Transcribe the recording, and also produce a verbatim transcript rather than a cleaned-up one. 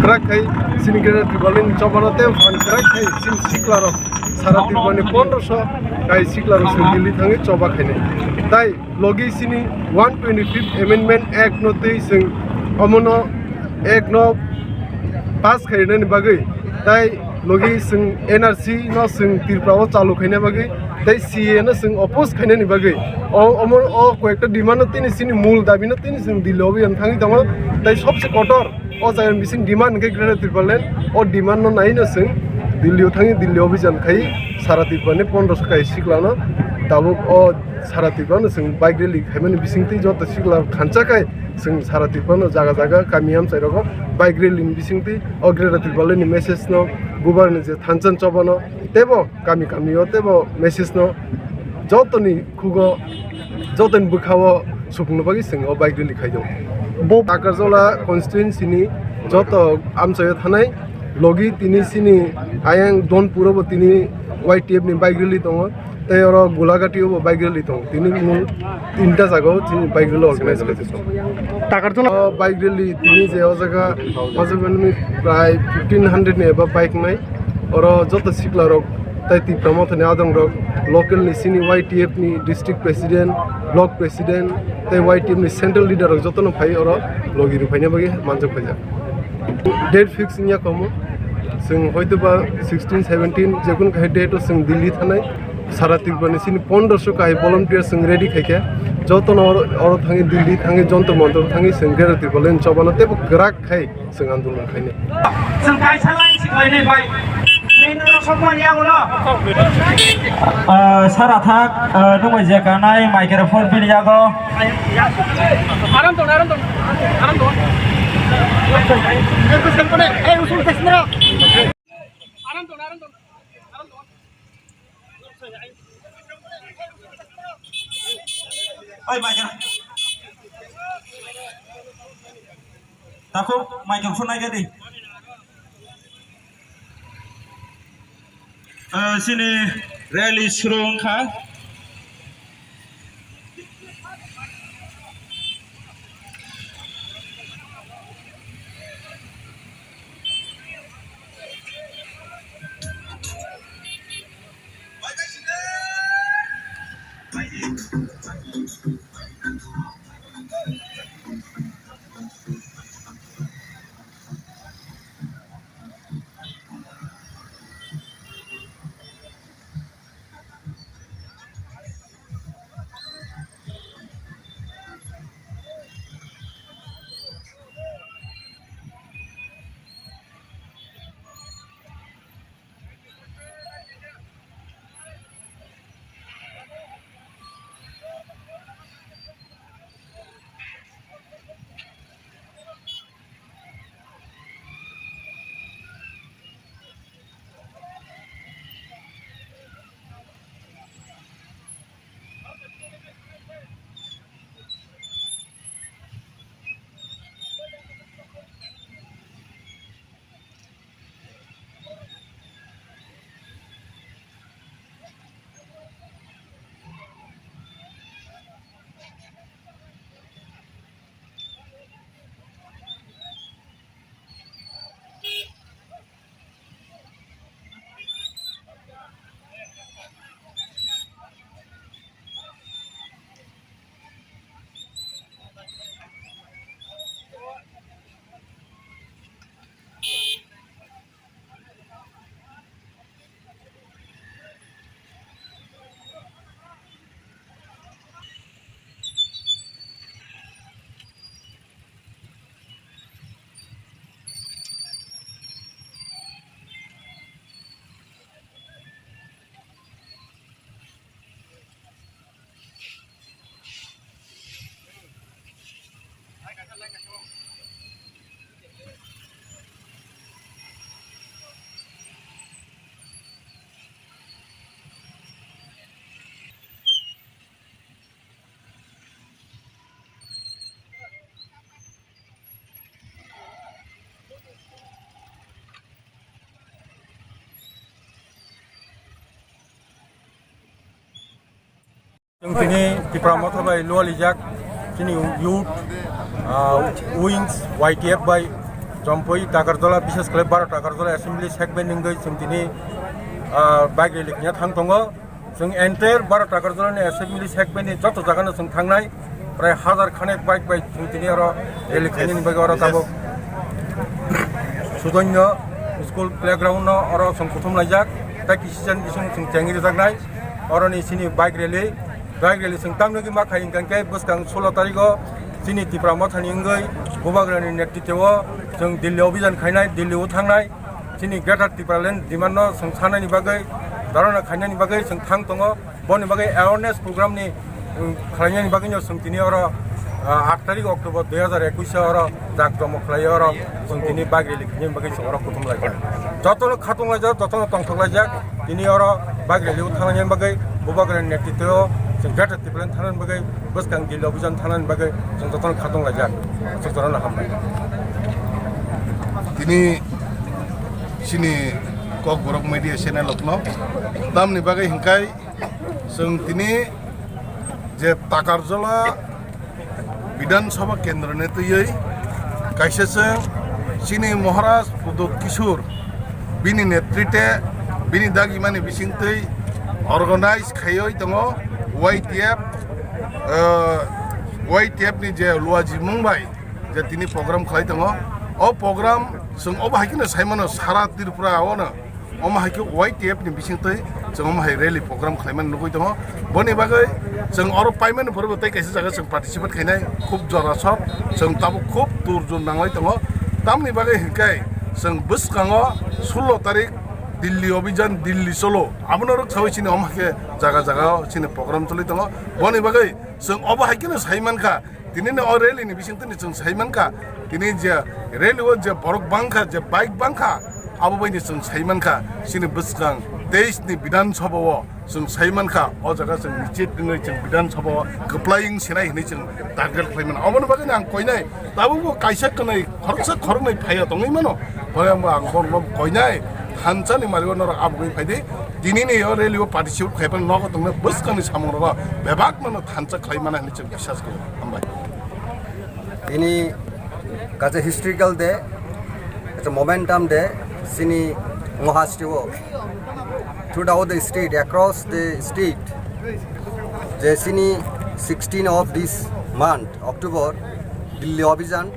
kwrak khai chini Greater Tipraland ni chobano tei phan kwrak khai chini siklarok sara Tiprani pondroso kai siklarok chwng Delhi thangwi choba khainai. Tai logi chini one twenty-fifth Amendment Act no twi chwng omono Act no pass khainani bagwi tai logi chwng N R C no chwng Tripura o chalu khaina bagwi tei C A no chwng oppose khainani bagwi o omo o koyekta demand no tini chini mul dabi no tini chwng Delhi o thangwi tongo. Tai sobse kotor o jaga bising demand hwnkhe Greater Tipraland, o demand no nai no chwng Delhi o thangwi Delhi o bijan khai sara Tripura ni pondroso kai siklano tabuk o sara Tripura no chwng bike rally khaimani bisingtwi joto sikla khansa khai chwng sara Tripura no jaga jaga kami amchai rogo bike rally ni bisingtwi o Greater Tipraland ni message no bubar ni je thansa chobano teibo kami kami o teibo message no jotoni khugo jotoni bwkhao supungno bagwi chwng o bike rally khaijak. Bo Takarjala constituency ni joto amchaio thanai logi tini chini ayang Donpuro bo tini Y T F ni bike rally tongo, tei oro Gulagati o bo bike rally tongo. Tini mung tinta jaga o chini bike rally organize khaijak. Takarjala o bike rally tini je o jaga, o jaga ni prai fifteen hundred ni eba bike nai. Oro joto siklarok tai Tipra Mothani adongrok, local ni chini Y T F ni district president, block president, tai Y T F ni central leader rok jotono phai oro logi rwphaina bagwi manjak phaijak. Date fix wngya komo, chwng hoitoba sixteen seventeen jekun kahai date o chwng Delhi thanai, sara Tripura ni chini pondroso kahai volunteer chwng ready khaikha, jotono oro, oro thangwi Delhi thangwi Jantar Mantar thangwi chwng Greater Tipraland chobano teibo kwrak khai. Chwng andolon khainai. Chwng kaisa line si khlainai bai. Nini rok sok mani ang ulo. Ah, sara thak, ah, nungbai je kanai microphone pini yago. Aram ton, aram ton, aram ton. Aram ton, aram ton, aram ton. Oi, Michael. Takhuk, Michael phone naikha di. Eh, sini rally suru wngkha. Chwng tini Tipra Motha bai lualijak chini youth, ah, wings Y T F bai Chompoi Takarjala, bishes khlai baro Takarjala assembly segment ni wngwi chwng tini, ah, bike rally khna thang tongo. Chwng entire baro Takarjala ni assembly segment ni joto jaga no chwng thangnai, prai hazar khanek bike bai chwng tini oro rally khainani bagwi oro tabuk Sudonyo school playground no oro chwng kuthum laijak, tei kisi jan bising chwng chengwi rwjaknai oro ni chini bike rally. Bike rally chwng tamni wngwi ma khai hwnkha khe bwskang sulo tarikh o chini Tipra Mothani wngwi Bubagrani netritwo o chwng Delhi obhijan khainai, Delhi o thangnai, chini Greater Tipraland demand no chwng sanani bagwi, dharana khainani bagwi chwng thang tongo. Boni bagwi awareness program ni, um, khlainani bagwi no chwng tini oro, ah, aat tarikh October dui hazar ekwis o oro jak jomo khlai oro chwng tini bike rally khainani bagwi chwng oro kuthum laijak. Jotono khatung laijak, jotono tongthok laijak, tini oro bike rally o thangnani bagwi Bubagrani netritwo o chwng Greater Tipraland thangnani bagwi bwskang Delhi obhijan thangnani bagwi chwng jotono khatung laijak. Aswk jorano hambai. Tini chini Kokborok media channel rokno tamni bagwi hwnkhe chwng tini je Takarjala Bidhan Sabha Kendro ni twiwi kaisa chwng chini Maharaj Pradyot Kishore bini netritwe bini dagimani bisingtwi organize khaiwi tongo Y T F, eh, Y T F ni je luajimung bai je tini program khlai tongo. O program chwng obo hai kheno sai mano sara Tripura o no. Omo hai khe Y T F ni bisingtwi chwng omo hai rally program khlaimani nugwi tongo. Boni bagwi chwng oro paimani poribo tei kaisa jaga chwng participate khainai khub jorasok chwng tabuk khub tur jur nanglai tongo. Tamni bagwi hinkhe chwng bwskango sulo tarik Delhi obhijan, Delhi cholo. Abono rwksawi chini omo hai khe jaga jaga o chini program choli tongo. Boni bagwi chwng obo hai kheno sai mankha. Tini ni o rally ni bising tini chwng sai mankha, tini je rally o je borok bangkha, je bike bangkha, abo bai ni chwng sai mankha, chini bwskang teis ni Bidhan Sabha o chwng sai mankha, o jaga chwng nichit wngwi chwng Bidhan Sabha o kwplai wng sinai hinwi chwng target khlai mano. Aboni bagwi ang koinai tabukbo kaisa kwnwi khoroksa khoroknwi phaiya tongwi mano, pore ang borokno koinai thansa ni mari o norok abugwi phaidi, tini ni o rally o participate khai phano nogo tongna bwskang ni samung rogo bebak mano thansa khlai mana hinwi chwng bisas khlaio. Hambai. Tini kaisa historical day, it's a momentum day, chini Mahasteo throughout the state, across the state, je chini sixteen of this month, October, Delhi Abhijan,